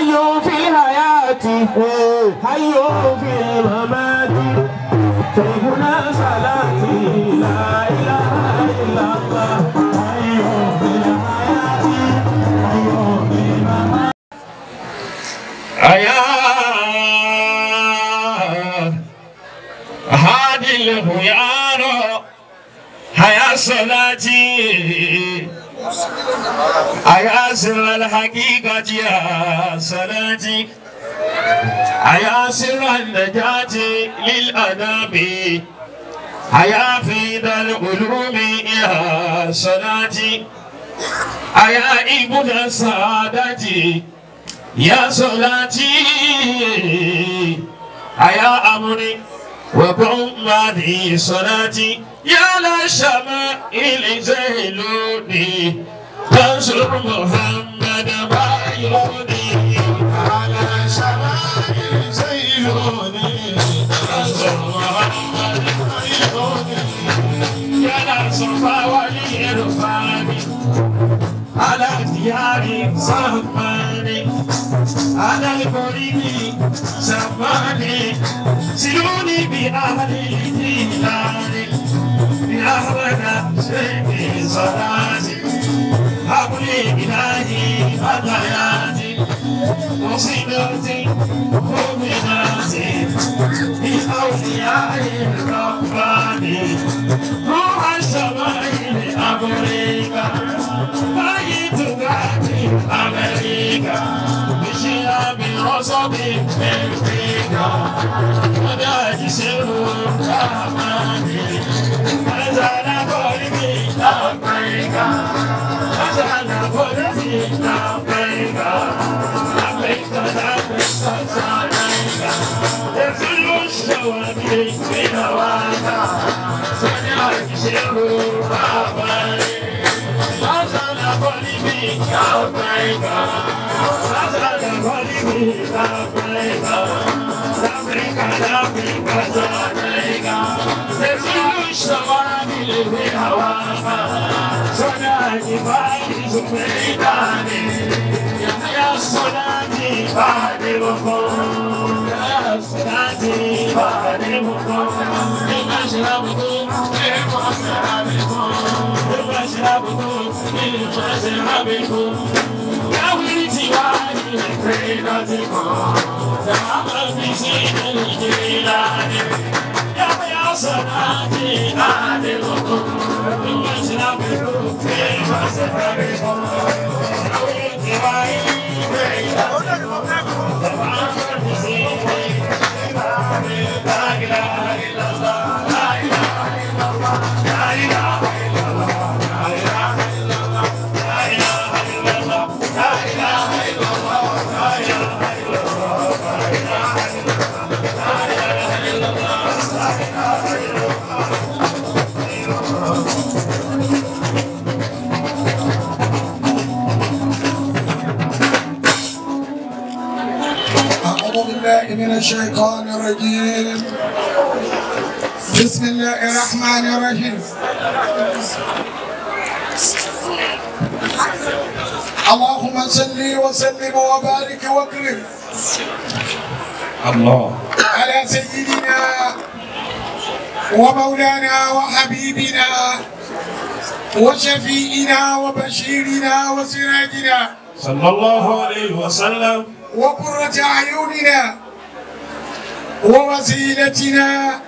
حي في الحياة حي في الممات شيخنا صلاتي لا إله إلا الله حي في الحياة حي في الممات أيا هادي الخيار حيا صلاتي أيا سر الحقيقة يا صلاتي أيا سر النجاة للأنام أيا فيض العلوم يا صلاتي أيا ابن السعادة يا صلاتي أيا أمري وبعمري صلاتي يا لا شمائل زيلوني تنصر محمد بايوني على شمائل زيلوني تنصر محمد بايوني يا لا صفا ولي رفاني على اختياري صهماني على الكريم سماني سلوني بأهل الجيلاني بأهلنا شيخي صلاتي حبلي إلهي فتياتي مصيبتي مؤمناتي بأولياء الرباني روح الشمائل أمريكا بايت ذاتي أمريكا بشياب الرصد أمريكا وداج سر الرحمن أزال قلبي أمريكا أزال قلبي أمريكا أمريكا أمريكا تزل الشوابي في هواك سمعك سر الرحمن أزال قلبي أمريكا أزال قلبي أمريكا أمريكا أمريكا أمريكا تزل الشوابي في هواك صلاتي فايز ميداني يا صلاتي بعد الوقوف يا صلاتي بعد الوقوف لمشربكم لمشربكم لمشربكم لمشربكم يا ولدي وعدي لفيدتكم تعمل في سين الجيلاني يا صلاتي بعد الوقوف من الشيطان الرجيم. بسم الله الرحمن الرحيم. اللهم صل وسلم وبارك واكرم الله على سيدنا ومولانا وحبيبنا وشفيئنا وبشيرنا وسراجنا صلى الله عليه وسلم وقرة أعيننا ووسيلتنا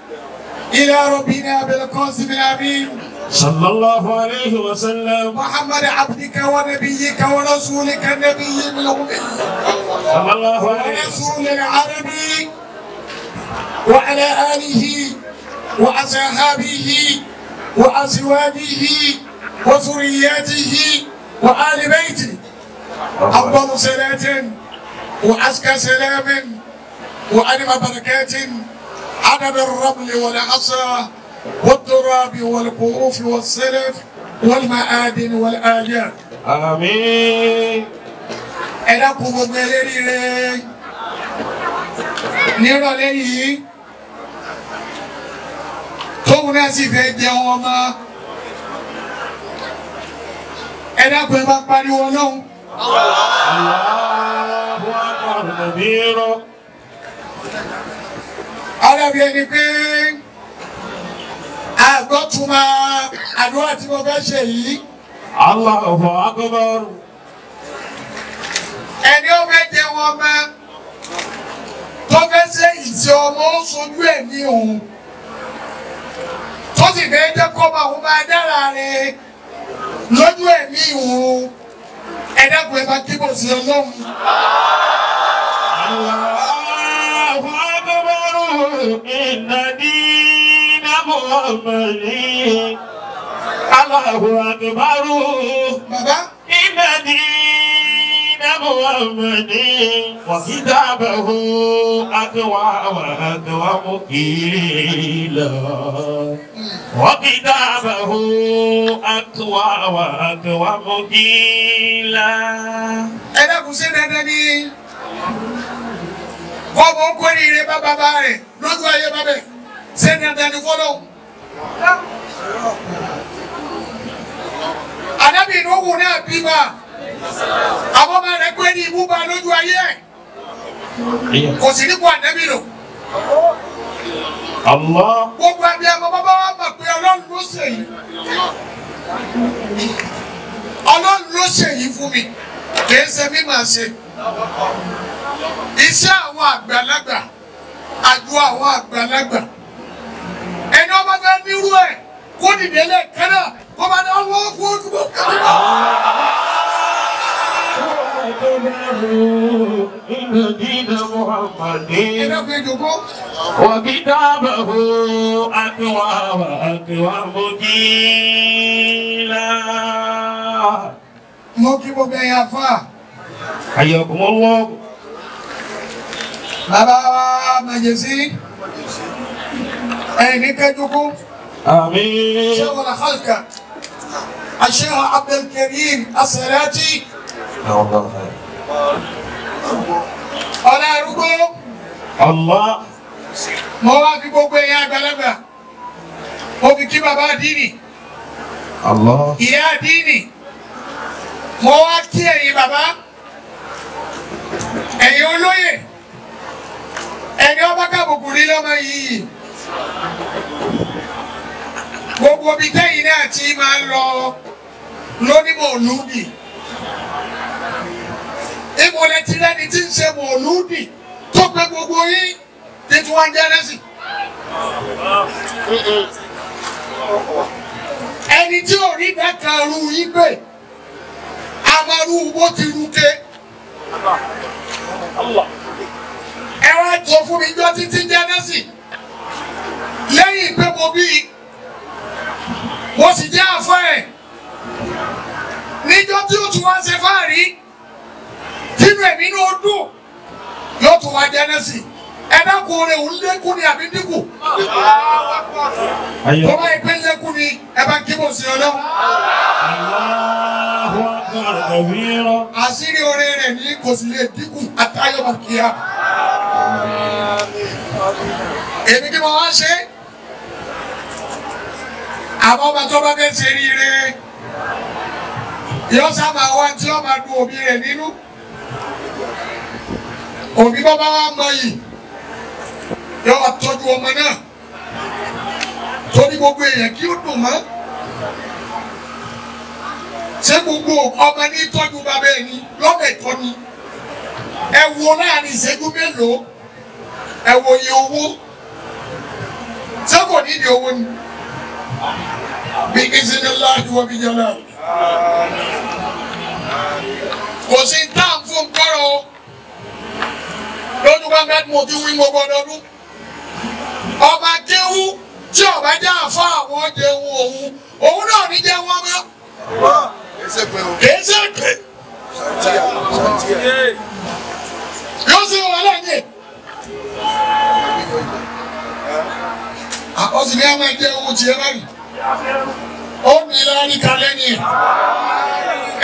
إلى ربنا بالقاسم الأمين صلى الله عليه وسلم محمد عبدك ونبيك ورسولك النبي الأمي صلى الله عليه وسلم ورسول العربي وعلى آله وأصحابه وأزواجه وذرياته وآل بيته. أفضل صلاة وأزكى سلام وأنم بركات عدد الرمل والعصا والتراب والقروف والسلف والمعادن والآجال. آمين. Ẹ dákun gbogbo eléríire nírọ̀lẹ́ yìí tóun náà sì fẹ́ jẹun ọmọ. Ẹ dákun ẹ bá pariwo lọ́hùn. Allahu Akbar. أكبر كبيرا. Alábi ẹni pé àgbọ̀túnmá àdúrà tí mo fẹ́ ṣe yìí. Allahu akbar. Ẹni ó fẹ́ jẹ wọn mọ́ tó fẹ́ ṣe ìṣe ọmọ ó sojú ẹ̀ ní òun tó sì fẹ́ jẹ́ kó máa òun máa dára rẹ̀ lójú ẹ̀mí òun ẹ dákun ẹ bá kíbò sí Ọlọ́run. Allahu akbar. Inna dina Muhammadin. Allahu akbar. Bàbá. Inna dina Muhammadin wa kitabahu aqwa wa aqwamu qila. Wa kitabahu aqwa wa aqwamu qila. Ẹ dákun sí dandan ni kọ́mọ kórìíre bá bàbá rẹ̀ lójú ayé bàbẹ̀ ṣé dandan ni fọlọ́. Ànábì Nuhu náà bímọ àwọn ọmọ rẹ̀ pé ní ibú bá lójú ayé ẹ̀ kò sí nípò ànábì lò. Allah. Gbogbo abiyamọ bàbá wa mọ̀ pé Ọlọ́run ló ṣe yìí. Ọlọ́run ló ṣe yìí fún mi kì í ṣe mí màá ṣe. Iṣẹ́ àwọn àgbàlagbà àjọ àwọn àgbàlagbà ẹni ọba fẹ́ nírú ẹ̀ kó dìde lẹ́ẹ̀kan náà kó bá ní ọwọ́ kó dúró. Inna dina Muhammadin. Ẹ dákun ẹ jókòó. Wa kitabahu aqwa wa aqwamu qila. Mo kí gbogbo ẹ̀yin àfáà. Hayyakumullah. Bàbá wa Màjèsí ẹ̀yin ní kẹ́jókòó. Àmín. Sheikh al-Khalqa Sheikh Abdulkarim As-Salati. Ọlá arúgbó. Allah. Mo wá fi gbogbo ẹ̀yin àgbàlagbà. Mo fi kí bàbá àdínì. Allah. Ìyá àdínì. Mo wá kí ẹ̀yin bàbá. Ẹ̀yin olóyè. Ẹni ọba kábùkù rí lọ́mọ yìí. Gbogbo ibi tẹ́yìn náà ti máa ń lọ lóní mọ̀lúdì. Ìmọ̀lẹ̀ ti rẹ́ni tí ń ṣe mọ̀lúdì tó pé gbogbo yín tí tí wọ́n ń jẹ́ lẹ́sìn. Ẹni tí ò rí dáka ru yín pé amaru bó ti ru ké. Ẹ wá jọ fún mi jọ títí jẹ́ lẹ́sìn. Lẹ́yìn pé mo bí mo sì jẹ́ àfọ́ ẹ̀ níjọ́ tí ó tún wá ṣe fáàrí tínú ẹ̀mí ní ó dùn yóò tún wá jẹ́ lẹ́sìn. Ẹ dákun rẹ̀ òun lékún ni àbí dínkù? Tó bá yẹ pé lékún ni ẹ bá kí mo sí Ọlọ́run. Allahu akbar kabira. Àṣírí oore rẹ̀ ní kò sì lè dínkù àtayọ̀ màkìyà. Èmi kí mo wá ṣe àwọn ọmọ tó bá fẹ́ ṣe ríire yóò sábà wá tí ó máa dùn òbí rẹ̀ nínú. Òbí bá bá wá mọ yìí yóò wá tọ́jú ọmọ náà torí gbogbo èèyàn kí ó dùn mọ́. Ṣé gbogbo ọmọ ní tọ́jú bàbá ẹ̀ ni lọ́bẹ̀ tọ́ ni? Ẹ wo láàrin ìṣẹ́jú mélòó ẹ wo iye owó ṣé kò ní ìdí owó ni? Bí iznillahi wa bi jalal. Kò sí tá à ń fún kọ́rọ̀ o. Lójú gbangba tí mo ti wí gbogbo ọdọọdún. Ọba kéwú tí ọba jẹ́ àfọ́ àwọn jẹun òun òun náà ní jẹun ọmọ. Kìí ṣe pé. Yóò sì wà lẹ́yìn. Ó sì ní àwọn ẹgbẹ́ owó tiẹ̀ báyìí. Ó ní lárí kalẹ́ ni ẹ̀.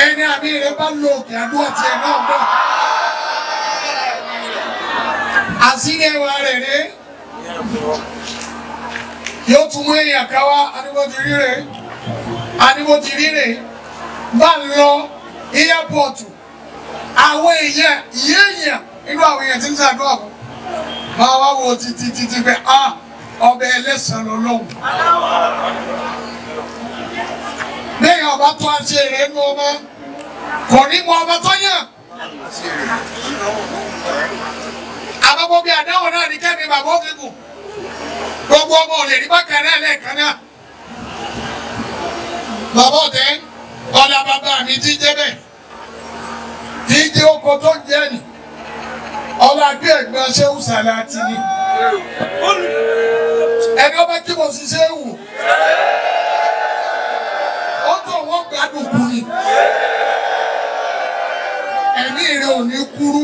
Ẹni àmì rẹ̀ bá lo òkè àdúrà tiẹ̀ náà gbọ́. Àṣírí ẹwà rẹ̀ rẹ̀. Yóò tún mú èèyàn ká wá aníwó ti rí rẹ̀. Aníwó ti rí rẹ̀. Bá ń lọ airport. Àwọn èèyàn ìyé èèyàn Inú àwọn èèyàn ti ń ṣàdúrà fún. Máa wá wo títí títí pé a ọbẹ̀ ẹlẹ́sàn lọ́lọ́hùn. Lẹ́yìn ọba tó a ṣe rẹ̀ nu ọmọ, kò ní mọ ọba tó yàn. Àbábọ̀ bíi àdáwọ̀ náà ní kẹ́mi bàbá ó fi kù. Gbogbo ọmọ ò lè rí bákan náà lẹ́ẹ̀kan náà. Bàbá ọ̀tẹ́ ọ̀la bàbá mi ti jẹ́ bẹ́ẹ̀. Tí jẹ́ oko tó ń jẹ́ nì. Ọlá gbé ẹ̀gbọ́n Ṣéhù Sàláàtì ni. Ẹni ọba kí mo ṣiṣẹ́ wù. Ó tó wọ́n gbádùn kú ni. Ẹ̀mí rẹ̀ ò ní kúrú.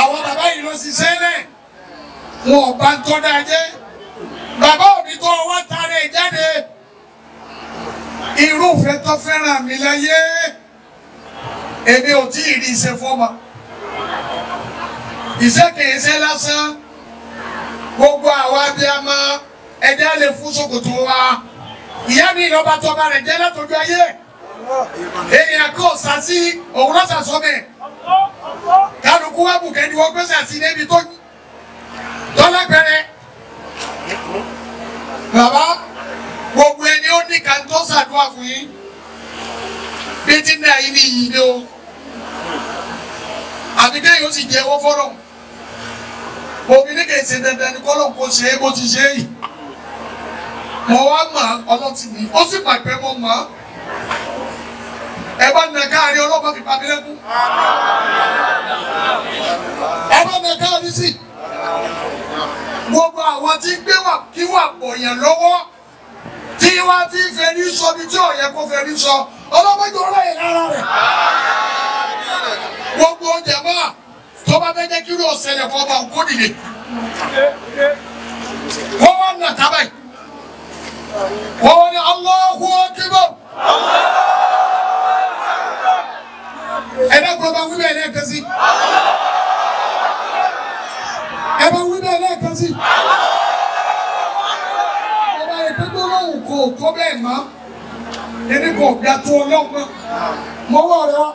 Àwọn bàbá yìí ló ṣiṣẹ́ lẹ̀. Wọn ò bá ń tọ́ dáa jẹ́. Bàbá òbí tó wọ́n tara ẹ̀ jáde. Irúfẹ́ tó fẹ́ràn mi láyé. Èmi ò tí ì rí iṣẹ́ fọ́mọ. Iṣẹ́ kìí ṣe lásán. Gbogbo àwa abiyamọ ẹ̀jẹ̀ lè fún ṣòkòtò wa. Ìyá mi ìlọba tọba rẹ̀ jẹ́ látọjú ayé. Èèyàn kò sàsí òun ló sàsọ́mẹ̀. Kálukú wa bùkẹ́ ni wọ́n gbé sàsí débi tó tọ́lápẹ̀rẹ̀. Bàbá gbogbo ẹni ó ní kan tó ṣàdúrà fún yín. Bí tí ní ayé ní yìí ni o. Àbí kéèyàn ó sì jẹ owó fọ́lọ̀. Òbí ní kìí ṣe dandan ní kọ́lọ̀ kó ṣe é bó ti ṣe é yìí. Mo wá mọ̀ ọlọ́tì mi, ó sì mà pé mo mọ̀. Ẹ bá nà káàrí ọlọ́pàá fi pàmí lẹ́kún. Ẹ bá nà káàrí sí. Gbogbo àwọn tí ń gbé wà kí wà bọ̀yàn lọ́wọ́. Tí wá ti ń fẹ́ ní sọ bí tí ò yẹ kó fẹ́ ní sọ. Ọlọ́pàá jọ ọ̀rọ̀ yẹn lára rẹ̀. Gbogbo oúnjẹ máa tó bá fẹ́ jẹ́ kí ló ṣẹlẹ̀ fún ọba òkú nìyẹn. Wọ́n wá nà tábà yìí. Wọ́n wá ní Allahu Akbar. Ẹ dákun ọba wí bẹ́ẹ̀ lẹ́ẹ̀kan sí. Ẹ bá wí bẹ́ẹ̀ lẹ́ẹ̀kan sí. Ọba yìí pé gbólóhùn kò tó bẹ́ẹ̀ mọ́. Ẹni kò ga tó ọlọ́run mọ́. Mọ́wọ́ rẹ wá.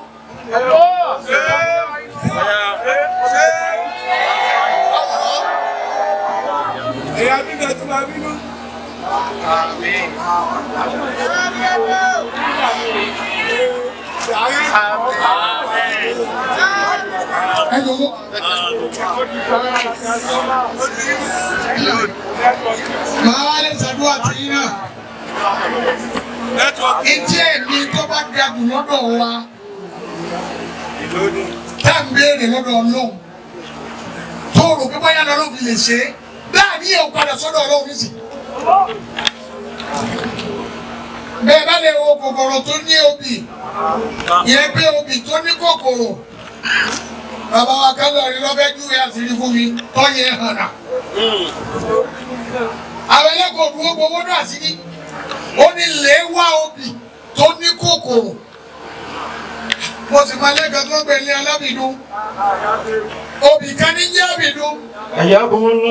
Màá lè ṣàdúrà tí yín náà. Ìjẹ́ èmi tó bá ga jù lọ́dọ̀ wa. Tá à ń béèrè lọ́dọ̀ Ọlọ́run. Tó rò pé bóyá lọ́lọ́run fi lè ṣe é. Bẹ́ẹ̀ ni yóò padà sọ́dọ̀ Ọlọ́run nísì. Bẹ́ẹ̀ bá lè wo kòkòrò tó ní obì. Ìyẹn pé obì tó ní kòkòrò. Bàbá wa kan lọ rí lọ́fẹ́ júwe àṣírí fún mi tó yẹ hàn náà. Àwọn ẹlẹ́kọ̀ọ́ dúró gbowó náà sí ní. Ó ní lè wá obì tó ní kòkòrò. Mo sì máa lẹ́kọ̀ọ́ tó ń pè ní alábìdún. Obì kan ní jẹ́ àbìdún.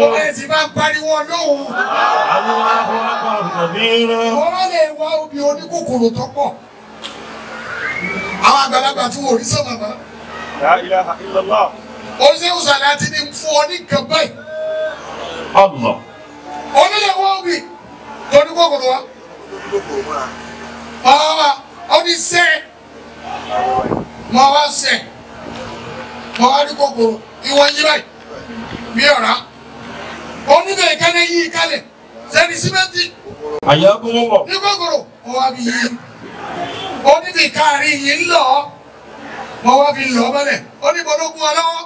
Ó sì máa ń pariwo lóhùn. Wọ́n lè wá obì oníkòkòrò tó pọ̀. Àwọn àgbàlagbà tí wọ́n ò rí sọ̀mọ̀ mọ́. La ilaha illallah. Ó ṣe Sàláàtì ní fún ọ ní nǹkan báyìí. Allah. Onílé wọ́n wì lórí kòkòrò wa. Ọ̀wá ó ní sẹ́ mọ̀ wá sẹ́ mọ̀ wá ní kòkòrò ìwọ̀n yí báyìí bí ọ̀rá. Onílé ìkànnì yí kalẹ̀ sẹ́ni símẹ́ǹtì Ayakumullah. ní kòkòrò mọ̀ wá bí yí. Onílé káàrí yìí ń lọ mọ̀ wá fi lọ mọ́lẹ̀ oníbọ̀lógún ọlọ́wọ́.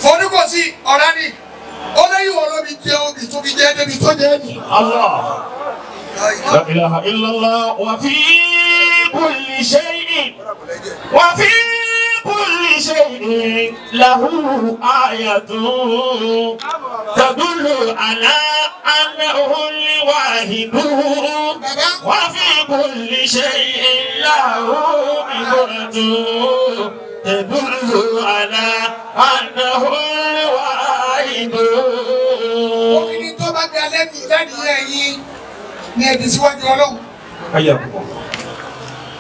Foníkòsí ọ̀rá ni ó lẹ́yìn wọn lóbi jẹ́ obì tó fi jẹ́ débi tó jẹ́ nì. Allah. La ilaha illallah wa fi kulli shay'in wa fi kulli shay'in lahu ayatun tadullu ala annahu al-wahid wa fi kulli shay'in lahu ibratun tadullu ala annahu al-wahid. Obìnrin tó bá ga lẹ́nu lẹ́nu ẹ̀yìn ni ẹ̀dì síwájú Ọlọ́run. Ayakumullah.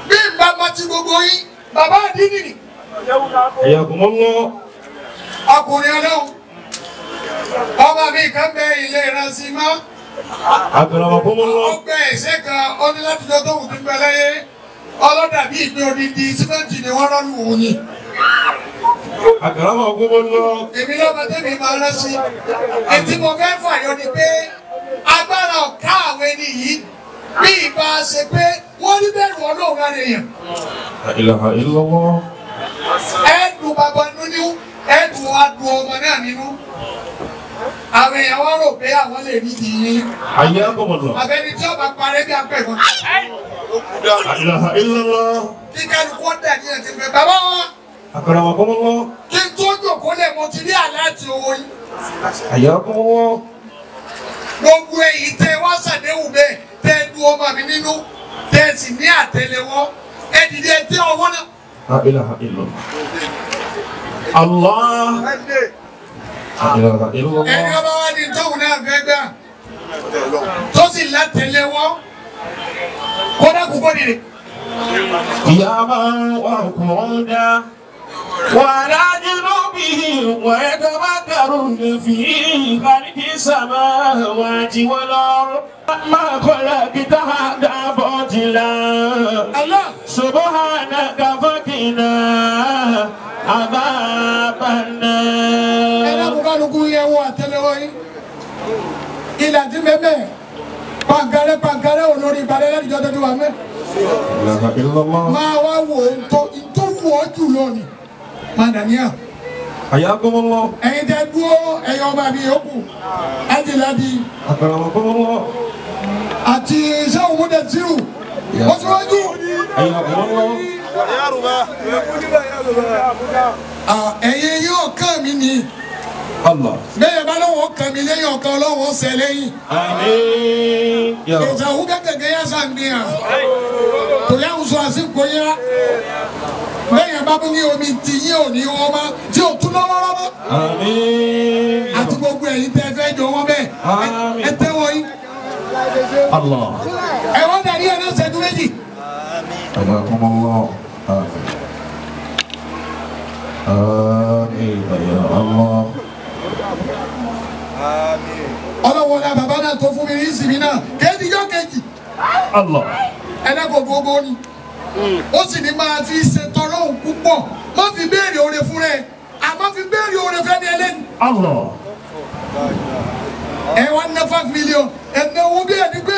Bí n bá ma ti gbogbo yín, bàbá àdínì ni. حياكم الله. Ọkùnrin ọlọ́run ọmọ mi kan bẹ ilé ìrántí mọ́. أكرمكم الله. Ọgbẹ́ ẹ̀ṣẹ́ kan ó ní láti jọ tó wù ní pẹ́lẹ́yé ọlọ́dàbí ìpín odidi símẹ́ǹtì ni wọ́n rọ́ọ̀lù òun ni. أكرمكم الله. Èmi lọ́mọ tẹ́mi máa rántí. Ètí mo fẹ́ fàyọ ni pé agbára ọ̀ká àwọn ẹni yìí bí ìbá ṣe pé wọ́n rí bẹ̀rù ọlọ́run lára èèyàn. لا إله إلا الله. Ẹ̀ẹ́dùn bàbá nínú ẹ̀ẹ́dùn adùn ọmọ náà nínú. Àwọn èèyàn wọ́n rò pé àwọn lè rí di yín. حياكم الله. Àbẹ́ni tí ọba parẹ́ bí apẹ̀fọn. لا إله إلا الله. Kí kálukú ó dà ní ẹ̀sìn pé bàbá wa أكرمكم الله. kí n tó jòkó lẹ̀ mo ti rí àláàtì owó yín. حياكم الله. Gbogbo èyí tẹ wá ṣàdéhùn bẹ́ẹ̀ tẹ du ọmọ mi nínú tẹ sì ní àtẹ́lẹwọ́ ẹ dìde ẹ tẹ ọwọ́ náà. لا إله إلا الله. الله. لا إله إلا Ẹni الله. ọba wa ni tóun náà fẹ́ gbà tó sì látẹ́lẹwọ́ kódà kúkọ́ nìyẹn. قياما وقعودا وعلى جنوبهم ويتفكرون في خلق السماوات والأرض ما خلقت هذا باطلا Allah. سبحانك فقنا عذاب Ẹ النار. dákun kálukú yẹ wo àtẹ́lẹwọ́ yín. Ìlà tí mẹ́mẹ́ pàǹkárẹ́ pàǹkárẹ́ olórí ìbàdàn láti jọ́ tọ́jú wa mẹ́. لا إله إلا الله. Máa wá wò ó tó tó wù ọ́ jù lọ ni. Máa dàníyà. حياكم الله. Ẹ̀yin tẹ́ dúró ẹ̀yin ọba mi yòókù. Ájìládi أكرمكم الله. àti sẹ́wọ̀n múdẹ̀ tìrù. Ó síwájú. حياكم الله. Ẹ̀yin yóò kàn mí ni. الله. Bẹ́ẹ̀ bá lọ́wọ́ kàn mí lẹ́yìn ọ̀kan ọlọ́wọ́ sẹ lẹ́yìn. آمين يا رب. Ìjà òwú kẹ̀kẹ́ yá sàǹdìyàn. Tòyá ń sọ àsìkò yá. Bẹ́ẹ̀ bá ní omi tì yín ò ní wọ́n mọ́ tí ò tún lọ́wọ́ lọ́wọ́. آمين. Àti gbogbo ẹ̀yin tẹ́ fẹ́ jọ wọ́n bẹ́ẹ̀. Àmín. Ẹ tẹ́wọ́ yín. الله. Ẹ wọ́n dàrí ẹ̀ náà ṣẹ́jú méjì. حياكم الله. آمين. آمين يا الله. Ọlọ́wọ́ la bàbá náà tó fún mi ní ìsinmi náà. Kéèdì yọ kejì. الله. Ẹlẹ́kọ̀ọ́ gbogbo ni. Ó sì ní máa fi ṣe tọlọ́hùn púpọ̀. Má fi béèrè oore fún rẹ̀. Àmọ́ fi béèrè oore fẹ́ ni ẹlẹ́ni. الله. Ẹ wá ná 5 million. Ẹ ná owó bí ẹni pé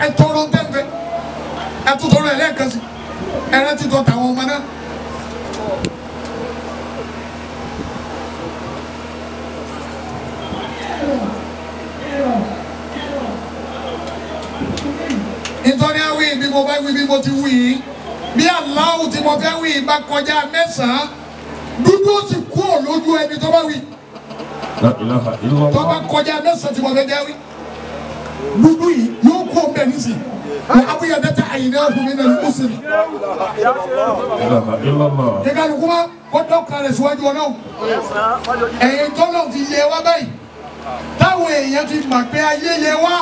ẹ tọrọ ń tẹ́fẹ́. Ẹ tún tọrọ ẹ lẹ́ẹ̀kan sí. Ẹ rántí tọ́ tàwọn ọmọ náà. Nítorí awí bí mo bá wí bí mo ti wí yìí bí aláwù tí mo fẹ́ wí bá kọjá mẹ́sàn-án dúdú ó sì kú ò lójú ẹni tó bá wí لا إله إلا tó bá الله. kọjá mẹ́sàn-án tí mo fẹ́ jẹ́ wí dúdú yìí yóò kú òun bẹ̀ nísìnyí wọ́n abúyẹ dẹ́tẹ̀ àyìnlẹ́ ọkùnrin náà ló sì ní. لا إله إلا الله. kíkàlùkù ma kó dọ́kà rẹ̀ síwájú ọlọ́run ẹ̀yin tọ́lọ̀ ti yẹ wá báyìí táwọn èèyàn ti mọ̀ pé ayé yẹ wá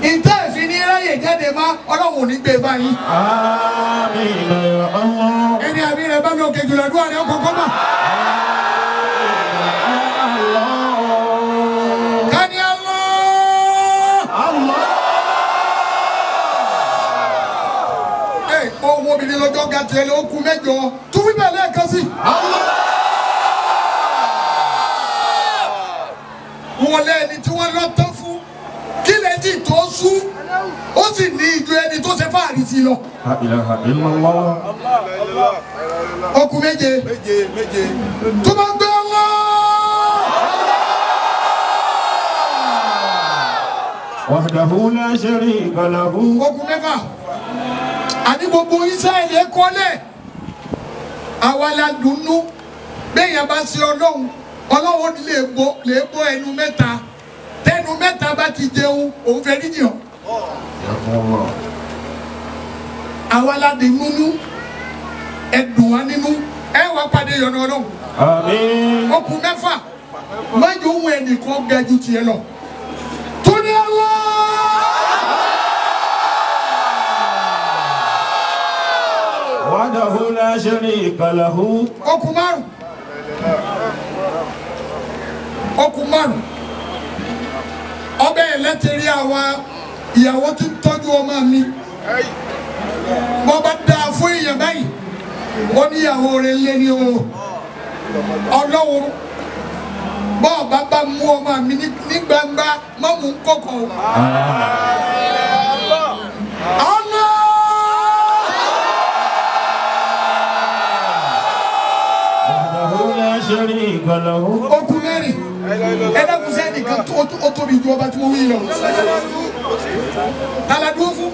ìtẹ́ ìfi ní ráyè jáde má ọlọ́run ò ní gbé báyìí. آمين يا الله. Ẹni àmì rẹ̀ bá lókè jùlọ àdúrà rẹ̀ ọkọ̀ kọ́ mà. الله. Kani Allah. الله. Ẹ ohun obìnrin lọ́jọ́ ga tiẹ̀ ló kú mẹ́jọ tún wí bẹ́ẹ̀ lẹ́ẹ̀kan sí. Wọlé ẹni tí wọ́n lọ tán fún kí lè jì tó sú ó sì ní ìjọ ẹni tó ṣe fáàrí sí lọ. لا إله إلا الله. Ó kù méje tó bá ń gbé Allah. وحده لا شريك له. Ó kù mẹ́fà àní gbogbo Ísírẹ́lì kọ́lẹ̀ àwa la dùnnú bẹ́ẹ̀ yẹn bá ṣe ọlọ́run ọlọ́run lè bọ́ ẹnu mẹ́ta tẹnu mẹ́ta bá ti jẹun òun fẹ́ níjìyàn حياكم الله. àwa la dùnnú ẹ dùn wá nínú ẹ wá pàdé yọ̀nà ọlọ́run. آمين. Ó kù mẹ́fà májò ohun ẹnìkan ga ju tiẹ̀ lọ torí Allah. وحده لا شريك له. Okùn márùn. Okùn márùn. Ọbẹ̀ ẹlẹ́tẹ̀rí àwa ìyàwó tí ń tọ́jú ọmọ mi. Bọ́ bá dáa fún èèyàn báyìí, ó níyàwó rẹ̀ lé ní o. Ọlọ́run bọ́ọ̀ bá bá mú ọmọ mi ní gbangba má mú kókò. Allah! Okùn mẹ́rin ẹ dákun sẹ́ nìkan ó tóbi ju ọba tí mo wí lọ. Ta la dúró fún?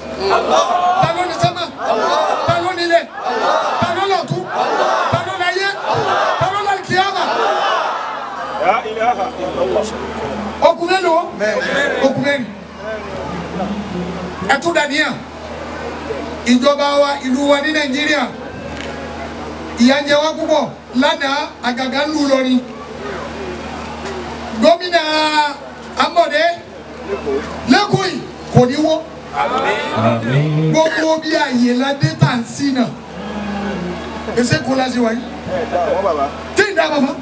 Ta ló ní sánmà? Ta ló nílẹ̀? Ta ló lọ̀tún? Ta ló láyé? Ta ló lálùkìyámà? Okùn mélòó? Okùn mẹ́rin. Ẹ tún dàníyàn. Ìjọba wa ìlú wa ní Nàìjíríà ìyà ń jẹ wá púpọ̀ lánàá àgàgà ń lù lọrin. Gómìnà Ambode lẹ́kọ̀ọ́ yìí kò ní wó. Gbogbo bí àyè ládé tà ń sí náà. Èsè kò láti wáyé. Tí ń dá bàbá.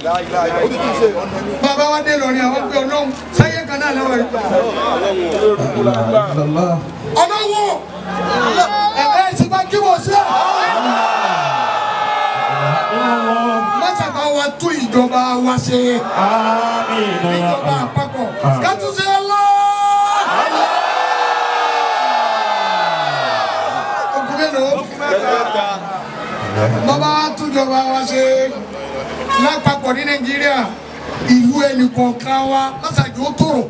Bàbá wa dé lọrin àwọn gbé ọlọ́run sáyé kan náà lọ́wọ́ rẹ̀. Ọlọ́wọ́ ẹ̀ ẹ̀ sì bá kí wọ́n sí ẹ̀. Mọ́sàbá wa tún ìjọba wa ṣe. Ìjọba àpapọ̀ kátúnṣe ọlọ́. Okùn mélòó? Bàbá wa tún ìjọba wa ṣe lápapọ̀ ní Nàìjíríà ìlú ẹnì kọ̀ọ̀kan wa mọ́sàájú ó tòrò.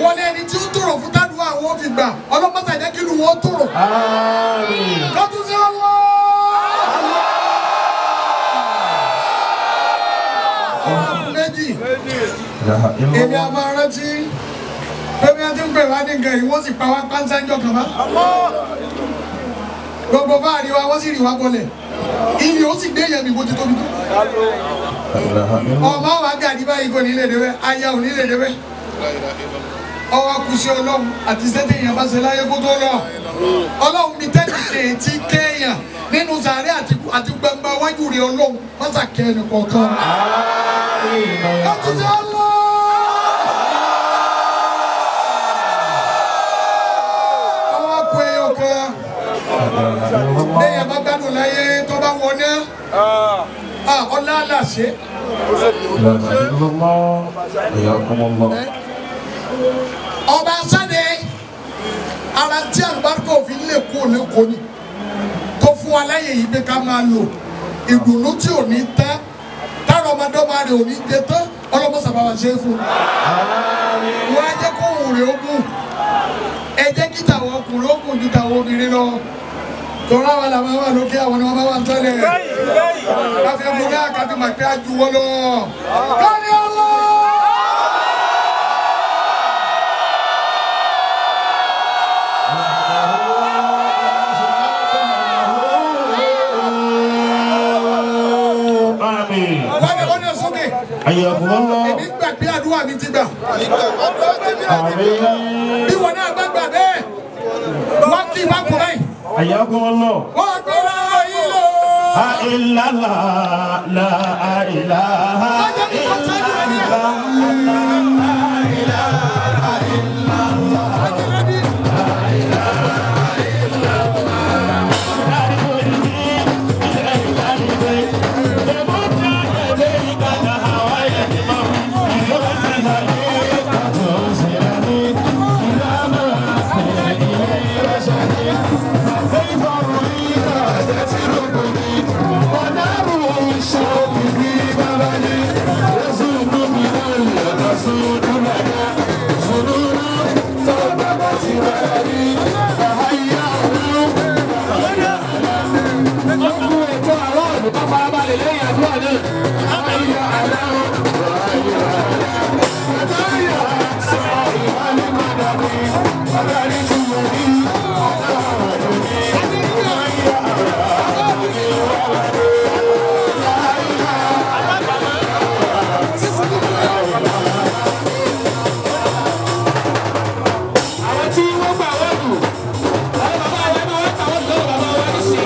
Wọlé ẹni tí ó tòrò fún tádùá àwọn ò fi gbà ọlọ́mọ́sàájẹ́ kí ìlú wọn tòrò. Kátúnṣe ọlọ́. Méjì èmi a máa rántí pé bí wọ́n ti ń pè wá ní nǹkan yìí wọ́n sì pa wá pánsá ń jọkàn bá gbogbo fáàrí wa wọ́n sì rì wá bọlẹ̀ iyì ó sì gbé yẹn mi bó ti tóbi tó ọmọ wa gàdí báyìí kò ní lè débẹ̀ aya ò ní lè débẹ̀ ọwọ́ kù sí Ọlọ́run àti sẹ́tẹ̀ èèyàn bá ṣe láyé kó tó lọ Ọlọ́run mi tẹ́lẹ̀ kéètì kéèyàn nínú sàárẹ̀ àti gbangba wájú rẹ̀ Ọlọ́run mọ́sà kẹ́ẹ̀nì kọ̀ọ̀kan. Kátúnṣe ọlọ́. Ọwọ́ kú ẹyọ kan. Lẹ́yìn bá gbádùn láyé tó bá wọná. Ọlá àlàṣe. Ọba sáde ara tí àlùbáríkà òfin lè kú òní kò ní tó fún wa láyè yìí pé ká máa lò ìdùnnú tí ò ní tán táwọn ọmọdé ọmọ rẹ ò ní jẹ tán ọlọmọ sábà wà ṣe é fún wọn á jẹ kó òun rè ogun ẹ jẹ́ kí tàwọn ọkùnrin ogun ju tàwọn obìnrin lọ tọ́lá wa làwọn wà lókè àwọn ni wọ́n bá wà ń tọ́lẹ̀ káfíń mú náà káfíń mà pé àjùwọ́ lọ kárí ọlọ́. Èmi gbà pé àdúrà mi ti gbà. Bí wọn náà bá gbà bẹ́ẹ̀, wọ́n kí wọ́n kú báyìí. Wọ́n gbọ́dọ̀ ilé. Illallah la ilaha illallah. Àwọn tí wọ́n gbà wọ́n dùn, àwọn bàbá wa náà wọ́n tàwọn lọ́wọ́ bàbá wa ní sí.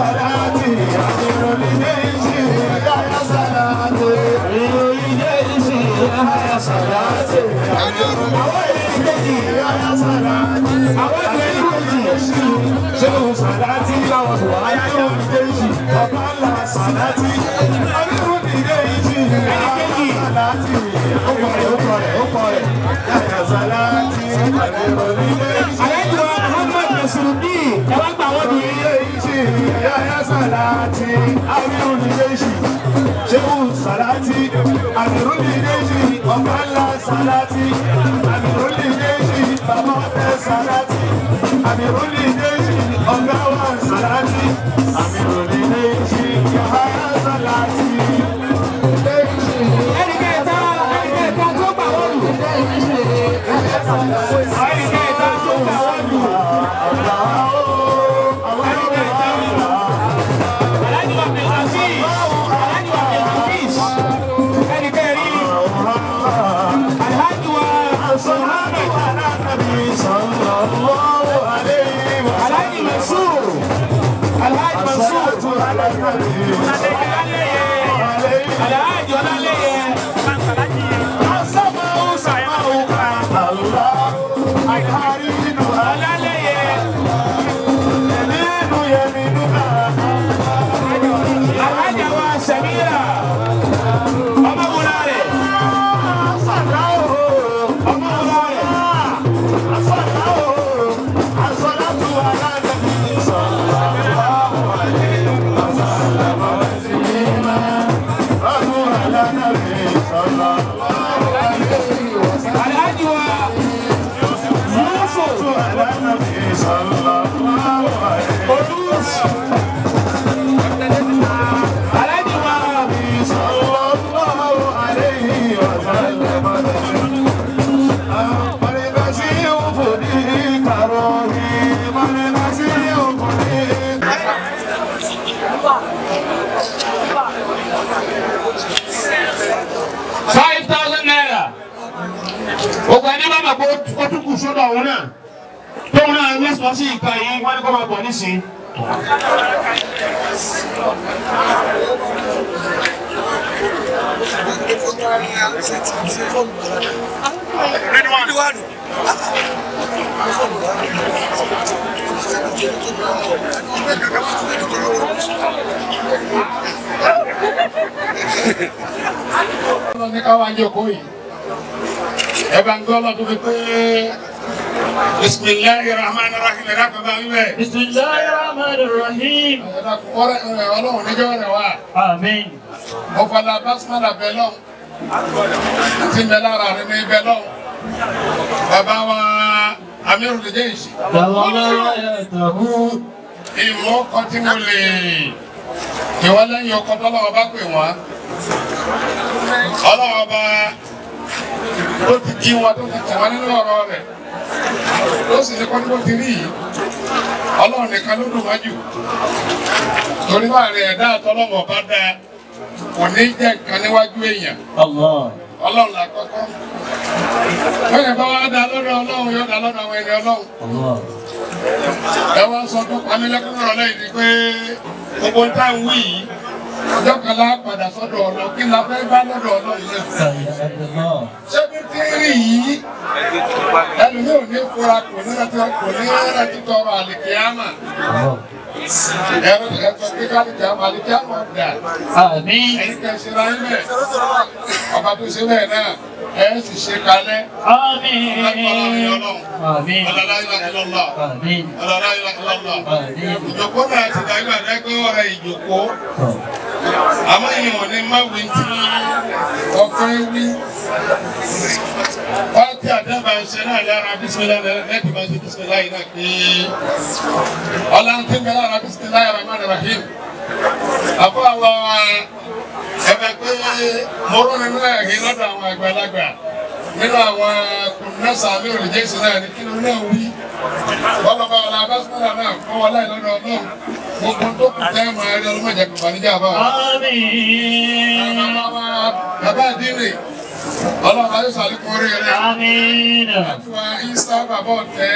Salati, Amirul Jayshi, Yahya Salati, Amirul Jayshi, Yahya Salati, Yahya Salati, Amirul Jayshi, Shehu Salati, Amirul Jayshi, Ọba Salati, Amirul Jayshi, Yahya Salati, Yahya Salati, Amirul Jayshi. Alhaji wa Muhammad Nasiruddin, ẹ wá gbà wọ́n dùn yín. Yahya Salati, Amirul Jayshi, Shehu Salati, Amirul Jayshi, Ọba ńlá Salati, Amirul Jayshi, Bàbá ọ̀tẹ̀ Salati, Amirul Jayshi, Ọ̀gá wa Salati, Amirul Jayshi, Yahya Salati. Ẹnì kẹta tó gbà wọ́n dùn. Ẹnì kẹta tó gbà wọ́n dùn. Alhaji wa Abdulhafiz, Alhaji wa Abdulhafiz. Ẹnì kẹrin, Alhaji wa Muhammad, Alhaji Mansur, Alhaji Mansur, Ọlálẹ́yẹ, Alhaji Ọlálẹ́yẹ. Ọlálẹ́yẹ. Alhaji wa Samira, Ọmọwúrà rẹ̀, Ọmọwúrà rẹ̀. Alhaji wa Yusuf Olúùsì. Alhaji wa ₦5,000. Ògbà ní bá màgbó ó tún kù sódò ọ̀hún náà. Tóun náà lẹ́sọ̀ọ́ sí ìka yìí wọ́n ní kó máa bọ̀ nísìnyí. Ọlọ́run ní ká wá jókòó yìí. Ẹ bá ń gbọ́ ọlọ́run tó fi pé Bismillahir Rahmanir Rahim ẹ̀dá kan bá wí bẹ́ẹ̀. Bismillahir Rahmanir Rahim. Ẹ̀dá ọlọ́run níjọ́ rẹ̀ wá. Àmín. Mo fọlá basmala bẹ̀ lọ́hùn. Àti ń bẹ lára rẹ̀ ní bẹ̀ lọ́hùn. Bàbá wa Amirul Jayshi. Ìmọ̀ ọkọ̀ tí mo lè ìwọ lẹ́yìn ọkọ̀ tọ́lọ́wọ́ bá pè wọ́n. Ọlọ́wọ́ bá tó ti jí wọn tó ti tì wọ́n nínú ọ̀rọ̀ rẹ̀. Ó sì ní kọ́ ní bó ti rí yìí. Ọlọ́run nìkan ló dùn wájú. Torí láàrin ẹ̀dá àtọ́lọ́wọ́ bá dáa, kò ní jẹ́ nǹkan níwájú èèyàn. Ọlọ́run là kọ́kọ́. Bẹ́ẹ̀ bá wá dá lọ́dọ̀ Ọlọ́run yóò dá lọ́dọ̀ àwọn ẹni Ọlọ́run. Ẹ wá sọ tó pamílẹ́kùn rọ̀ lẹ́yìn ni pé gbogbo ń tá ń wí yìí, ọjọ́ kan lá padà sọ́dọ̀ Ọlọ́run, kí la fẹ́ bá lọ́dọ̀ Ọlọ́run yẹn. Ṣé bí tí ń rí yìí, ẹlòmíì ò ní fura kò ní rántí tọrọ àlìkíyámà. Ẹ̀rọ ẹ̀sọ́ pé kálíkíyámà àlìkíyámà dà. Àmín. Ẹ̀yin kẹ́ ṣe ra ń bẹ̀. Ọba tó ṣe bẹ́ẹ̀ náà, ẹ̀ sì ṣe kalẹ̀. Àmín. Àmín. Àmín. Àmín. Ìjòkó náà ti dàgbà dẹ́gbẹ́ ọ̀rẹ́ ìjòkó. Àmọ́ ìwọ̀n ni má wí tí ọ̀fẹ́ wí. Pátí àdábà ṣe náà lára bísímílá lẹ́tì bá ṣe bísímílá yìí náà pé ọlá ń tí ń bẹ lára bísímílá Rahman Rahim. Àbọ̀ àwọn ẹ̀fẹ̀ pé mo rọ́ nínú ẹ̀rí lọ́dọ̀ àwọn àgbàlagbà nínú àwọn kùnẹ́sà mi ò lè jẹ́ ìṣẹ̀lẹ̀ ní kí ló náà wí. Ọlọ́ba ọ̀la bísímílá náà kọ́ wọn láì lọ́dọ̀ Ọlọ́run. Gbogbo tó kù tẹ́ máa rí ọlọ́mọdé kò bá níjà bá wa. Àmín. Bàbá àdínrè Ọlọ́run ayé sàlékún orí rẹ̀. Àmín. Àtiwá Isa bàbá ọ̀tẹ́.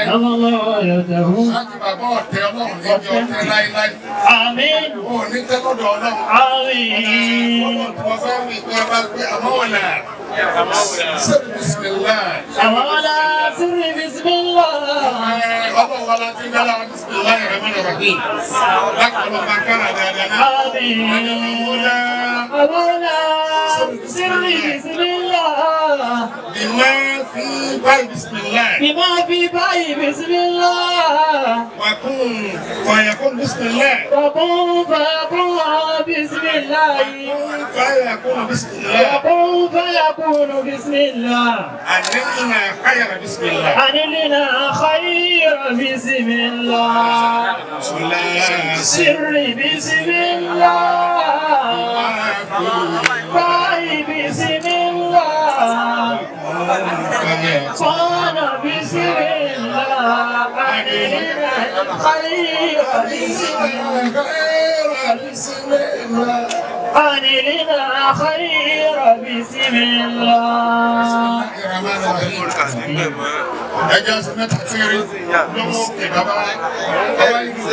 Láti bàbá ọ̀tẹ́ ọlọ́run ní ibi ọ̀tẹ́ láíláí. Àmín. O ní tẹ́lọ́dọ̀ ọlọ́run. Àmín. Ọlọ́run tí wọ́n fẹ́ wí pé ọba pé àmọ́ wọ̀là. Sẹ́mi bisimilá. Àwọn ọ̀la sírì bisimilá. Ọlọ́run wa láti ń dára bisimilá yẹrẹ mọ́nà rẹ̀. Láti ọlọ́run bá kára dáadáa náà. Àmín. Àwọn ọ̀la sírì bisimilá. Bima fi báyìí bisimilá. Bima fi báyìí bisimilá. Wàkún fàyàkún bisimilá. Wàkún fàyàkún bisimilá. Wàkún fàyàkún bisimilá. Wàkún fàyàkún bisimilá. Ànílìnà khayra bisimilá. Ànílìnà khayra bisimilá. Sirri bisimilá. Báyìí bisimilá. قال بسم الله علينا الخير بسم الله علينا خير بسم الله. Ẹjọ́ sọ mẹ́ta péré lọ́wọ́ òkè bàbá bàbá ìlú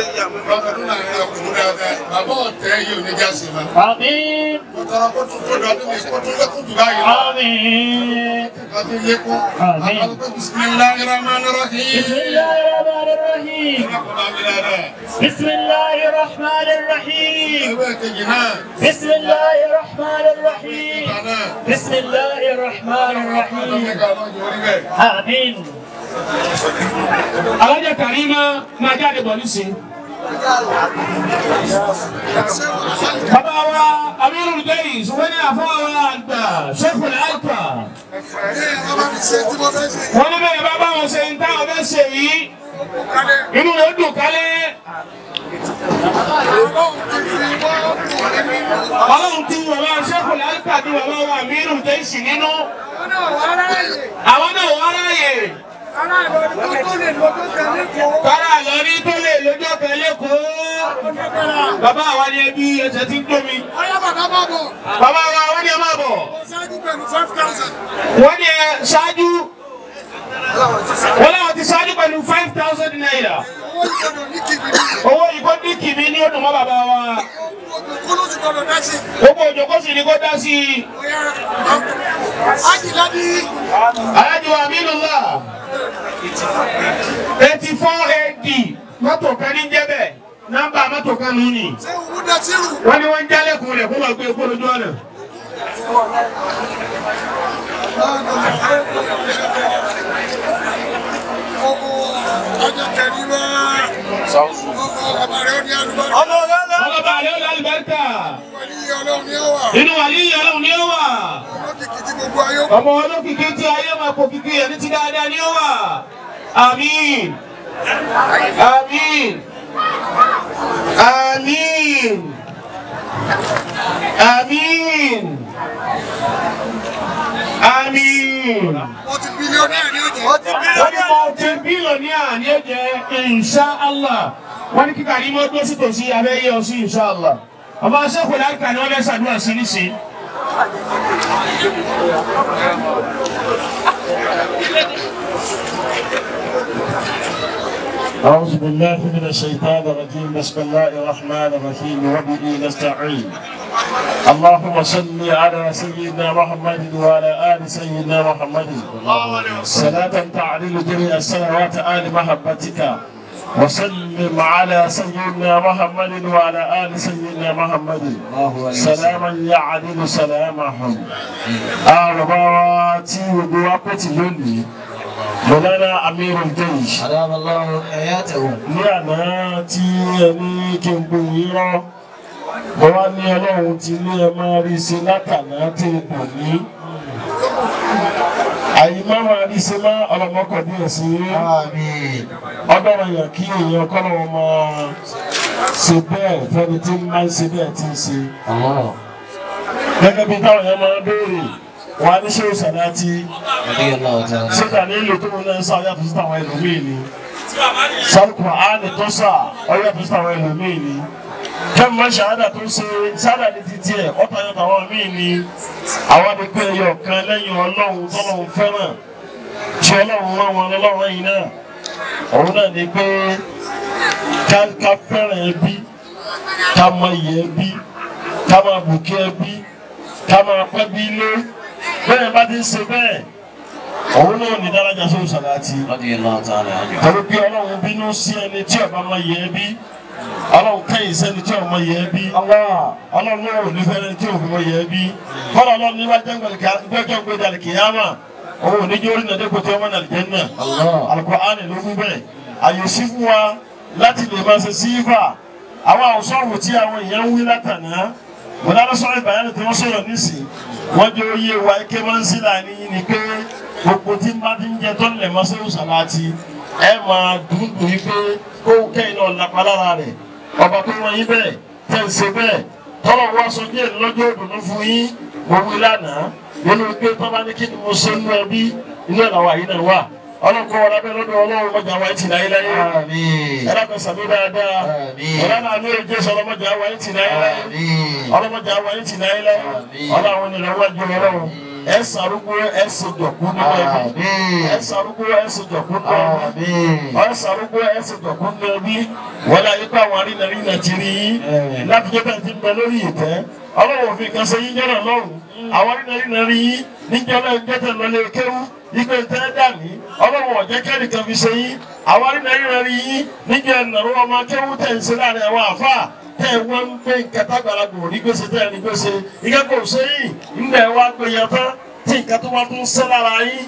lọ́dọọdún láàrin ọkùnrin dáadáa bàbá ọ̀tẹ́ yìí ò ní já sí ma. Àmín. Mo tọrọ kó tún tó dọdún mi kó tún lékún jù báyìí lọ. Àmín. Kó tún lékún. Àmín. Bismillahir Rahmanir Rahim. Bismillahir Rahmanir Rahim. Bismillahir Rahmanir Rahim. Ẹgbẹ́ kejì náà. Bismillahir Rahmanir Rahim. Bismillahir Rahmanir Rahim. Àmín. Alájà Karima máa jáde bọ̀ nísìn. Bàbá wa Amirul Jaysh wọ́n ní àfọwọ́ àgbà Sheikhul Alfa. Wọ́n ní bẹ́ẹ̀ bá báwọn ṣe ń táwọn bẹ́ẹ̀ ṣe yìí. Inú rẹ̀ dùn kálẹ̀. Ọlọ́run ti bàbá Sheikhul Alfa ní bàbá wa Amirul Jaysh nínú. Àwọn náà wá ráyè. Kára lọ ní tó lè lójọ́ kan lẹ́kọ̀ọ́. Bàbá wa ni ẹbí ẹsẹ̀ tí ń gbómi. Bàbá wa wọ́n ní ẹ máa bọ̀. Wọ́n ní ẹ ṣáájú. Wọ́n láwọn ti ṣáájú pẹ̀lú 5,000 naira. Owó ìkó ní kìmí ní ó dùn mọ́ bàbá wa. Gbogbo òjò kó sì ní kó dá sí i. Aláàjì wa Aminullah. 84 AD mọ́tò kan ní jẹ́ bẹ́ẹ̀ nọ́mbà mọ́tò kan nù ní. Wọ́n ní wọ́n ń jálẹ̀kùn rẹ̀ kó wọ́n gbé kó lójú ọ̀nà. Ọlọ́ba rẹ̀ ó lálùbáríkà. Inú wàlíì Ọlọ́run ni ó wà. Ọmọ olókìkí tí ayé máa kó kìkì ẹni tí dáadáa ni ó wà. Àmín. Àmín. Àmín. Àmín. Àmín. Wọ́n ní multi-billionaire ni ó jẹ́ insha Allah. Wọ́n ní kíkà ní mọ́tò sí tòsí abẹ́yẹ ọsí insha Allah. Ọba Sheikhul Alfa ni wọ́n fẹ́ ṣàdúrà sí nísìn. أعوذ بالله من الشيطان الرجيم. بسم الله الرحمن الرحيم وبه نستعين. اللهم صل على سيدنا محمد وعلى آل سيدنا محمد صلاة تعليل جميع الصلوات آل محبتك، وسلم على سيدنا محمد وعلى آل سيدنا محمد سلاما يعدل سلامهم. أربعة ودوقت لوني Mọ̀lára Amirul Jaysh. Ní àná tí ẹ ní kí n gbé yín rán, mo wá ní Ọlọ́run ti ní ẹ máa rí ṣe látàná tí ẹ kò ní. Àyè má máa rí ṣe má ọlọ́mọkọ̀ díẹ̀ sí i. Ọdọ́rọ̀ yàn kí èèyàn kọ́lọ́wọ́ máa ṣe bẹ́ẹ̀ fẹ́ni tí máa ń ṣe bẹ́ẹ̀ tí ń ṣe. Gẹ́gẹ́ bí táwọn èèyàn máa ń béèrè. Wà ní ṣé òṣàlátì ṣé nílò tó ń lẹ́sà yàtọ̀ sí àwọn ẹlòmíì ni sálùkù áàlì tó sà ọ yàtọ̀ sí àwọn ẹlòmíì ni Kẹ́mi ṣàádà tó ṣe ṣáàdà ní títí ẹ̀ ọ̀tayọ̀ tàwọn míì ni àwọn ni pé ẹyọ kan lẹ́yìn Ọlọ́run tọ́lọ́run fẹ́ràn tí Ọlọ́run rán wọn lọ́wọ́ yìí náà òun náà ni pé ká fẹ́ràn ẹbí ká mọ iyì ẹbí ká máa bùkẹ́ ẹbí ká máa pẹ́ bí ilé bẹ́ẹ̀ bá ti ń ṣe bẹ́ẹ̀ òun náà ní dáradà sóò sàláàtì torí pé Ọlọ́run bínú sí ẹni tí ọba mọ iyì ẹbí Ọlọ́run kẹ́yìn sẹ́ni tí ọmọ yẹ bí Ọlọ́run náà ò ní fẹ́rẹ́ tí òfin mọ yẹ bí kọ́lá Ọlọ́run ní wájú gbẹ́jọ́ gbé dàlẹ́ kìyàmà òun ò ní jó orí nàdé kò tí ọmọ nàlẹ́ jẹ́ náà Al-Qur'ani ló fún bẹ́ẹ̀ àyè sí fún wa láti lè máa ṣe sífà àwọn àwòsọ̀rọ̀ tí àwọn èèyàn ń wí látàná mọ̀lára sọ̀rọ̀ ìbàyànjú tí wọ́n sọ̀rọ̀ nísìn wọ́n jẹ́ oyè wa ike máa ń sí láàrin yín ni pé gbogbo tí bá ti ń jẹ tó lè máa ṣe òṣàlàtì ẹ máa dùn dùn yín pé kó kẹ́yìn náà lápá lára rẹ̀ ọba tó rán yín bẹ́ẹ̀ tẹ̀ ń ṣe bẹ́ẹ̀ tọ́lọ̀ wá sọ díẹ̀ lọ́jọ́ òdùnnú fún yín mo wí lánàá nínú pé tọ́ba ní kí ni mo ṣe nínú ẹbí inú ẹ̀ làwọn àyín náà wà ọlọ́kọ̀ wọn lábẹ́ lọ́dọ̀ Ọlọ́run mọ̀jà wáyé tì láyé láyé ẹlẹ́kọ̀ sàmì dáadáa ọlọ́run àmì òjò ọlọ́mọjà wáyé tì láyé láyé ọlọ́mọjà wáyé tì láyé láyé ọlọ́run ìrànwọ́ ju Ọlọ́run ẹ sàrúgbó ẹ sì jọ̀kú nínú ẹbí ẹ sàrúgbó ẹ sì jọ̀kú nínú ẹbí ẹ sàrúgbó ẹ sì jọ̀kú nínú ẹbí wọlé ayé pé àwọn arìnrìn ti rí yín láti jẹ́ bẹ́ẹ̀ ti ń bẹ lórí ìtẹ́ Ọlọ́run òfin kan ṣe yín jọ́nà lọ́rùn àwọn arìnrìn rí yín níjọ́ náà ń jẹ́tẹ̀ lọ́lé kéwú ìgbé tẹ́ dàní Ọlọ́run ọ̀jẹ́ kẹ́nìkan fi ṣe yín àwọn arìnrìn rí yín níjọ́ ẹ̀nàró ọmọ kéwú tẹ̀ ń ṣe láàrin àwọn àfáà tẹ́ wọ́n ń gbé nǹkan tágbàlagbò rí gbèsè tẹ́ rí gbèsè ìkẹ́kọ̀ọ́ ṣe yìí ńlẹ̀ wá gbé yẹn tán tí nǹkan tó wá tún ṣe lára yín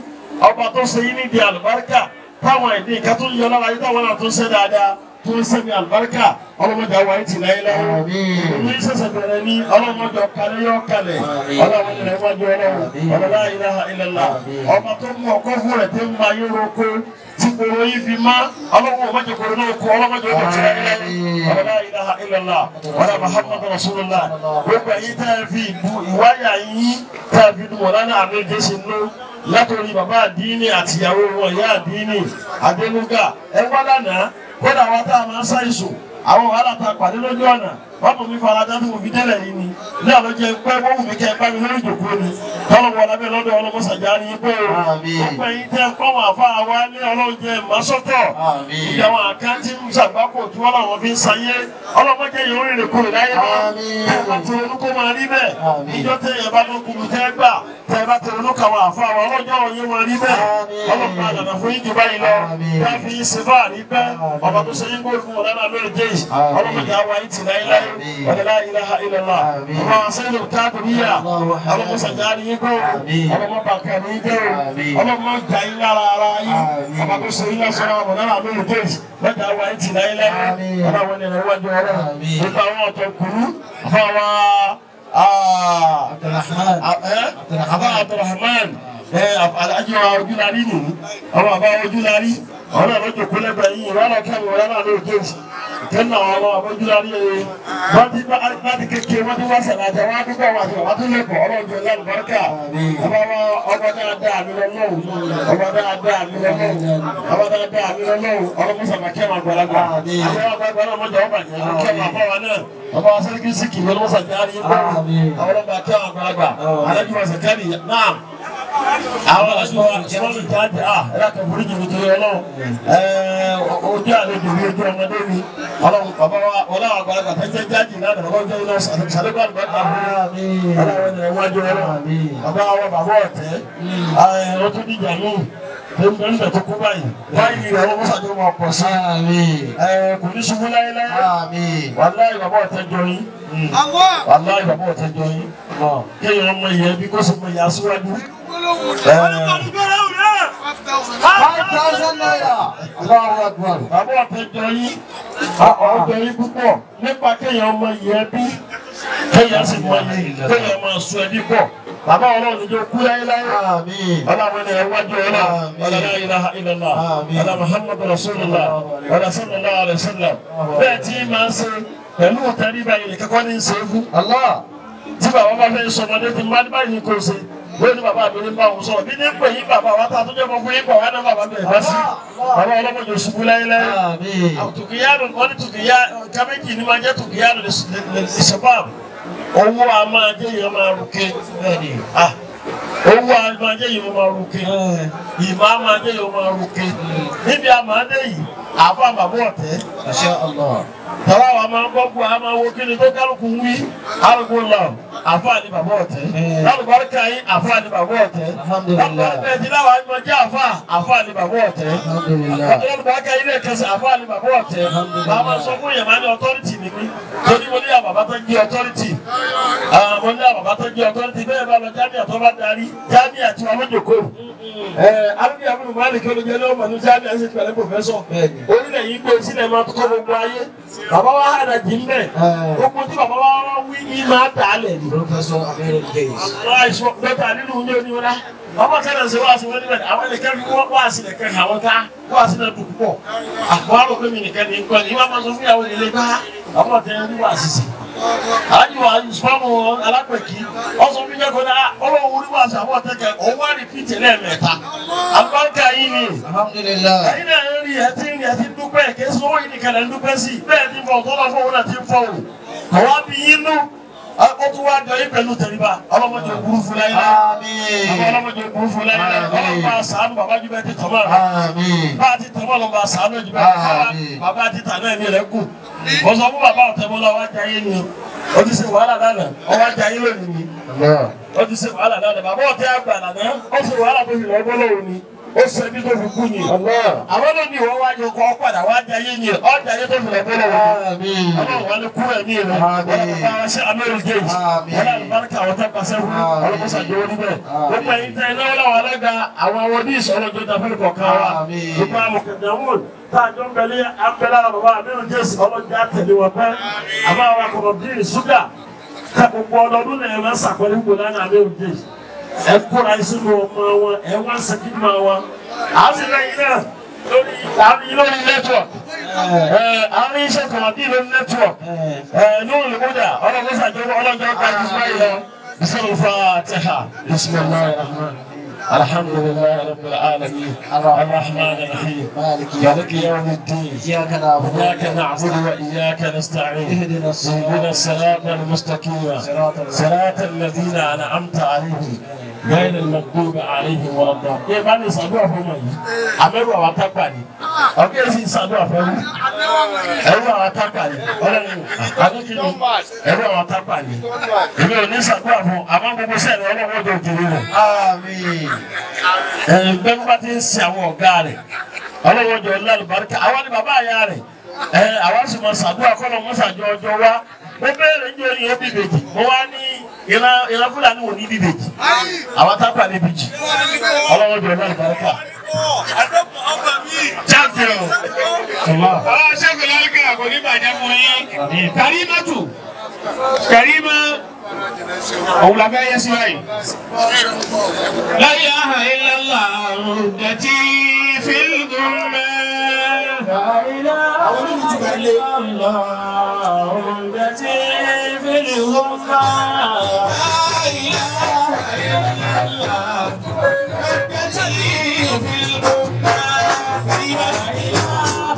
ọba tó ṣe yín níbi àlùbáríkà táwọn ìdí nǹkan tó ń yọ lára yín táwọn náà tó ń ṣe dáadáa tó ń sẹ́mi àlùbáríkà ọlọ́mọdé àwọn ayé ti láyé láyé ní sẹ̀sẹ̀ bẹ̀rẹ̀ ní ọlọ́mọdé ọ̀kalẹ̀ yọ kalẹ̀ ọlọ́mọdé rẹ̀ wájú ọlọ́run ọlọ́lá ilaha illallah ọba tó mú ọkọ fún rẹ̀ tó ń ma yín roko tí koro yín fi má ọlọ́wọ́ ọmọdé koro náà kó ọlọ́mọdé ọkọ̀ ti láyé láyé ọlọ́lá ilaha illallah ọlá muhammadu rasulullah gbogbo ẹ̀yin tẹ́ ẹ fi ìbú ìwáyà yín tẹ́ ẹ fi dùn wọ́n lánàá àmì ìjẹsìn nù látòrí bàbá àdínì àtìyàwó wọn ìyá àdínì àdénúgà ẹ wá lánàá kódà wa tá a máa ń ṣàìsùn àwọn wàhálà tá a pàdé lójú ọ̀nà wọ́n mú mi fara dá tí mo fi délẹ̀ yìí ni ní àlọ́jẹ pé wọ́n wù mí kẹ́ ẹ bá mi lórí ìjòkó ni tọ́lọ̀ wọ lábẹ́ lọ́dọ̀ ọlọ́mọsàjà ni pé o gbogbo ẹ̀yin tẹ́ ń kọ́ wọn àfa wa ní ọlọ́jẹ màsọ́tọ̀ ìjà wọn àkáǹtì ń ṣàgbákò tí wọ́n làwọn fi ń sayé ọlọ́mọdé yìí ó rìnrìn kúrò láyé mọ́ ẹ bá ti ronú kó máa rí bẹ́ẹ̀ ìjọ tẹ ẹ bá tó kúrú tẹ́ gbà tẹ ẹ bá ti ronú kàwọn àfa wa ọlọ́jọ́ òye wọn rí bẹ́ẹ̀ ọlọ́pàá àdàdà fún yín jù báyìí lọ ká fi ṣe fáàrí bẹ́ẹ̀ ọba tó ṣe yín kó fún wọn lánàá lórí jẹ́ yìí ọlọ́mọdé àwa yìí ti láyé láyé ولا إله إلا الله اللهم صل وسلم اللهم صل على اللهم بارك عليك اللهم اجعل على رأي اللهم صل على سيدنا محمد lọ́jà wa ti láéláé ọlọ́run ní ìrànwọ́ ju ọlọ́run nípa àwọn ọ̀tọ̀ kùrú àbáwá àbá Abdulrahman alájọ ojúlarí nù àwọn àbá ojúlarí ọ̀nà lọ́jọ́ kó lẹ́gbẹ̀ẹ́ yìí wọ́n lọ kẹ́wọ̀n wọn náà lóòjé kẹ́nà àwọn àbójúlarí ẹ̀ wọ́n ti bá láti kékeré wọ́n ti wá sàlàjà wọ́n á dúpọ̀ wọ́n àti bàbá tó lẹ́kọ̀ọ́ ọlọ́jọ́ lálùbáríkà ọba wa ọba dáadáa mi lọ́lọ́wọ́ ọba dáadáa mi lọ́lọ́wọ́ ọba dáadáa mi lọ́lọ́wọ́ ọlọ́mọsàmà kẹ́wọ̀n àgbàlagbà àwọn àgbàlagbà náà mọ̀jọ́ ọba jẹ́ kẹ́wọ̀n àbáwa náà ọba wa sẹ́ríkì síkì lọ́lọ́mọsàjà rí àwọn ọba kẹ́wọ̀n àgbàlagbà alájú wa sàkárì náà àwọn aṣọ ìṣọ́nù jáde à ẹ̀rọ kan foríjì mi torí ọlọ́run ojú àlejò mi ojú ọmọdé mi ọlọ́run bàbá wa ọlọ́run àgbàlagbà tó jẹ́ jáde lánàá ọlọ́run jẹ́ iná sàlẹ́gbà àlùbáríkà fún mi ọlọ́run ẹ̀rọ iwájú ọlọ́run bàbá wa bàbá ọ̀tẹ́ ó tún dìjà míì tó ń bẹ̀rẹ̀ tó kú báyìí báyìí rẹ̀ wọ́n mọ́sàájú máa pọ̀ sí kò ní ṣubú láéláé wàláhì bàbá ọ̀tẹ́ jọ yín wàláhì bàbá ọ̀tẹ́ jọ yín kéèyàn ọmọ ìyẹn bí kò sì mọ ìyá síwájú. 5,000 naira. Allahu Akbar. Bàbá ọ̀tẹ̀ jọ yín, ọ̀jọ̀ yín púpọ̀ nípa kéèyàn ọmọ ìyẹn bí kéèyàn sì mọ yìí kéèyàn máa sọ ẹbí pọ̀. Bàbá ọlọ́run ní jẹ́ kú láéláé. Ọlọ́run ní ẹwájú ọlọ́run. Ọlá la ilaha illallah. Ọlá Muhammadu Rasulullah. Ọlá sallallahu alaihi wasallam. Bẹ́ẹ̀ tí máa ń ṣe pẹ̀lú ìtẹríba yìí kẹ́kọ́ ní í ṣe é fún. Tí bàbá bá fẹ́ sọmọdé ti má báyìí kò ṣe. Wọ́n ní bàbá mi ní bá òun sọ̀rọ̀ bí ní pè yín bàbá wa tá a tó jẹ́ ọmọ fún yín pọ̀ wá náà bàbá mi ẹ̀ bá sí. Bàbá ọlọ́mọdé ṣubú láyéláyé. Tùkìyánu wọ́n ní tùkìyá káméjì ní máa jẹ́ tùkìyánu lè ṣẹ́bàbù. Owó a máa jẹ́ yẹn máa rúkẹ́. Owó a máa jẹ́ yẹn máa rúkẹ́. Ìmọ̀ a máa jẹ́ yẹn máa rúkẹ́. Níbi àmàdé yìí, àfa bàbá ọ̀tẹ́. Tọ́lá wa máa ń gbọ́ a máa wo kí ni tó kálukú wí. Arúgbó lọ, àfa ni bàbá ọ̀tẹ́. Lálùbáríkà yín, àfa ni bàbá ọ̀tẹ́. Lálùbáríkà yín láwa máa jẹ́ àfa, àfa ni bàbá ọ̀tẹ́. Lálùbáríkà yín lẹ́ẹ̀kẹsẹ̀, àfa ni bàbá ọ̀tẹ́. Bàbá sọ fún yẹn máa ní ọtọ́rìtì ni mí. Torí mo ní àbàbá tó ń jẹ́ ọtọ́rìtì. Mo ní àbàbá tó ń jẹ́ ọtọ́rìtì bẹ́ẹ̀ bá lọ jámíà tó bá darí jámíà tí wọn lójó. Alúbí àbúrò máa lè kí olójó ní ọmọ ní jámíà sì pẹ̀lú pòfẹ́sọ̀. Orílẹ̀ yìí gbé sílẹ̀ máa kọ́ gbogbo ayé. Bàbá wa hàdà jí ń bẹ̀. Gbogbo tí bàbá wa wí ní máa dà á lẹ̀ ni. Professor Amiru Gates. Aláìsọ dọ́tà nínú oúnjẹ oníwọlá. Ọmọ kẹlẹ̀ ṣe wá sí wọn níbẹ̀. Àwọn ẹnìkan fi wá sí nìkan àwọn ká wá sí náà dùn púpọ̀. Àpò àrò pé mi nìkan ní nǹkan ní. Ìwà máa sọ fún ìyàwó ilé bá ọmọ tẹ ní wá sísè. Àjù àyùsùpámù alápẹ̀kì ọ̀sán fún jẹ́kọ̀ọ́ náà ọlọ́run orí wá sí àwọn ọ̀tẹ́kẹ̀ òun wá rìpíìtì lẹ́ẹ̀mẹ́ta. Àlùbáríkà yìí ni. Alhamdulillah. Ẹ̀yin náà ń rí ẹ ti ń rí ẹ ti ń dúpẹ́ kí ẹ sọ owó yìí nìkan lẹ́ ń dúpẹ́ sí. Bẹ́ẹ̀ ti ń fọ̀ tọ́lá fún òun náà ti ń fọ̀ òun. Kọ̀wá bí yín nú. Ó tún wá jọ yín pẹ̀lú tẹríba. Ọlọ́mọdé òkúrú fún láyé láyé. Ọlọ́mọdé òkúrú fún láyé láyé. Ọlọ́mọ àṣàánú bàbá jù bẹ́ẹ̀ ti tọ́mọ̀ rẹ̀. Bá a ti tọ́mọ̀ lọ́mọ àṣàánú jù bẹ́ẹ̀ ti tọ́mọ̀. Bàbá ti tà náà ní rẹ̀ kù. Mo sọ fún bàbá ọ̀tẹ̀mọ́lá wá jayé ni. Ó ti ṣe wàhálà lánàá. Ó wá jayé lónìí ni. Ó ti ṣe wàhálà lánàá. Bàbá ọ̀tẹ̀ àgbà lánàá. Ó ṣe wàhálà tó fi lọ́ bọ́ lọ́wọ́ ni. Ó ṣe bí tó fi kú ni. Àwọn lónìí wọ́n wá yọ kọ́ padà wá jayé ni. Ó jayé tó fi lọ́ bọ́ lọ́wọ́ ni. Ọlọ́run wà ní kúrò ẹ̀mí rẹ̀. Wọ́n bá wa ṣe Amiru Gates. Wọ́n lè barika àwọn tẹ́ pàṣẹ fún ọlọ́mọ ṣàjọwọ́ níbẹ̀. Gbogbo ẹ̀yin tẹ́ iná wọlé àwọn alága àwọn àwọn ní ìsọ̀rọ̀ jọ dàfẹ́ kọ̀ọ̀kan wa. Gbogbo àwọn kẹ̀dẹ̀wọ̀n tá a jọ ń bẹ̀lẹ́ abẹ́lẹ́ àwọn bàbá Amiru Gates ọlọ́jà tẹ̀lé wọn pẹ́. Àbá wa kọ̀rọ̀ bíi ṣúgà ká gbogbo ọdọọdún náà ẹ̀ máa ṣàpẹ́lẹ́ gbogbo lánàá Amiru Gates. Ẹ kóra sínú ọmọ wọn, ẹ wá sẹ́kí máa wọn. Àá sì lẹ́yìn náà lórí lórí network. Àwọn iṣẹ́ kọ̀ọ̀dí lórí network. Lórí ìkúdà ọlọ́run ṣàjọba ọlọ́jọ́ ká jù báyìí lọ. Bismillahir Bismillahir Rahmanir Alhamdulillahi Rabbil Alamin. Ar-Rahmanir Rahim. Maliki Yawmiddin. Iyyaka Iyyaka na'budu wa iyyaka nasta'in. Ihdina as-sirata al-mustaqim. Siratal ladhina an'amta alayhim. غير المغضوب عليهم ولا الضالين. Ẹ bá ní ṣàdúrà fún ọmọ yìí, àmẹ́rù àwọn atágbà ni. Ọ̀gá ẹ̀ sì ń ṣàdúrà fún ẹrú. Ẹrú àwọn atágbà ni. Ọlọ́run àdókìní ẹrú àwọn atágbà ni. Èmi ò ní ṣàdúrà fún àmọ́ gbogbo sẹ́ẹ̀rì ọlọ́run ọjọ́ òjòrò rẹ̀. Àmín. Ẹ̀ẹ́dẹ́gbẹ́ bá ti ń sin àwọn ọ̀gá rẹ̀. Ọlọ́run ọjọ́ ńlá àlùbáríkà. Àwa ni bàbá àyà rẹ̀. Àwa sì mọ ṣàdúrà kọ́ mo béèrè ní orí yẹn bíbèjì mo wá ní ìran fúlàní wò ní bíbèjì àwọn tápà ní bíjì ọlọ́wọ́ jọ náà ìbáraka. Champion. Ọlọ́run ṣẹ́gun lálùkà kò ní bàjẹ́ fún yín. Karimatu Karima òun la fẹ́ yẹ sí báyìí. La ilaha illallah dẹ̀tí fil gumma. La ilaha illallah dẹ̀tí fil gumma. La ilaha illallah dẹ̀tí fil gumma. La ilaha illallah dẹ̀tí fil gumma. La ilaha illallah.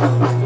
Thank you.